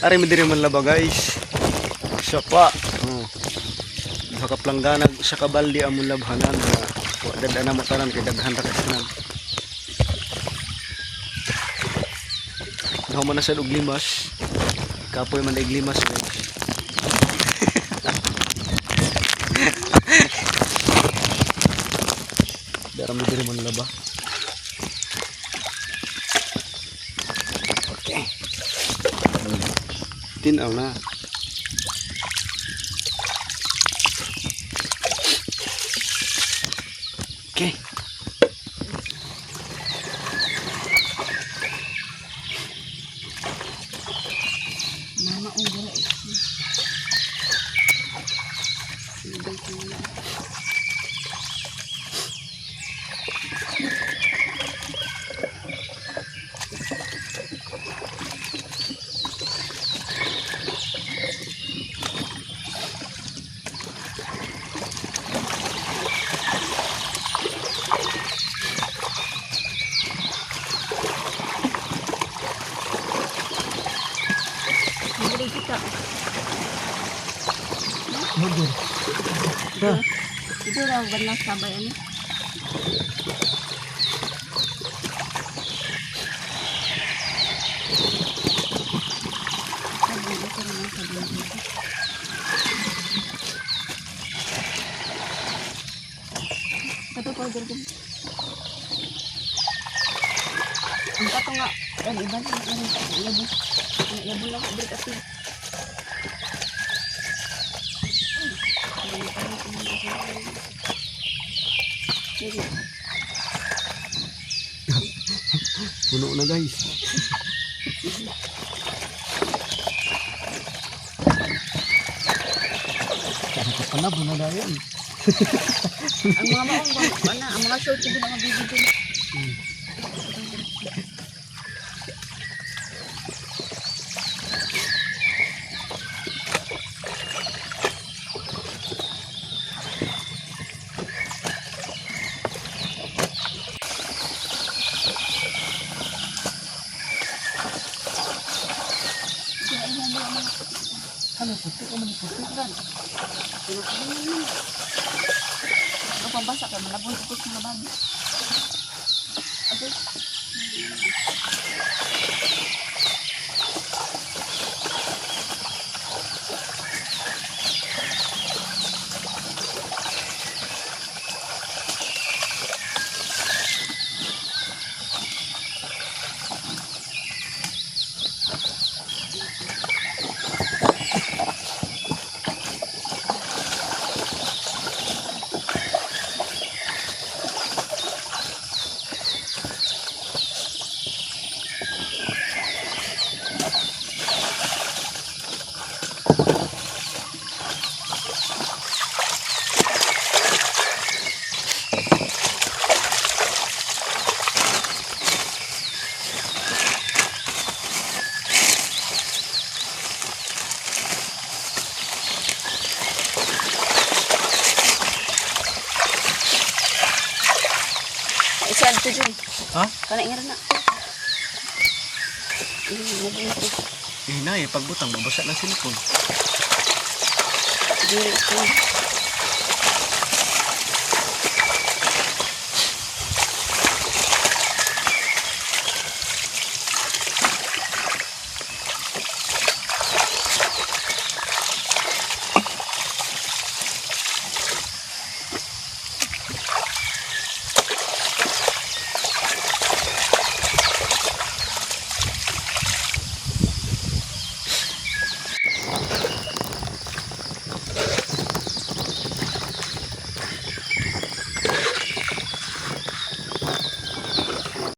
Ari mi diri man laba, guys. Isa pa. Oh. Duha ka planggana, usa ka balde among labhanan. Wa dad na mo tanan kay daghan ra kay tanan. Nahuman na sad og limas. Kapoy man og limas, guys. Dara mi diri man laba. Okay. Tinaw na. Okay. Mama ang gula eh. Hindi kita. Mudur. Ito raw ba na sabay ano? Sabi, ito naman sabi dito. Kato pa dito. Ang kato nga, ang iba na ang labo. Ang labo lang dito kasi. Sige. Puno na, guys. Nakapanabo na dayon. Ang mga maong ba, ana, ang mga short yung mga bibigyan. Ano puti ka man puti ka. Ang pambasa kay malabon ko sa mga bago. Ate. Isa adto dyan. Ha? Kana ingat na. Nabon ko. Eh na eh, pagbutang mabasa ng cellphone. Dili ko.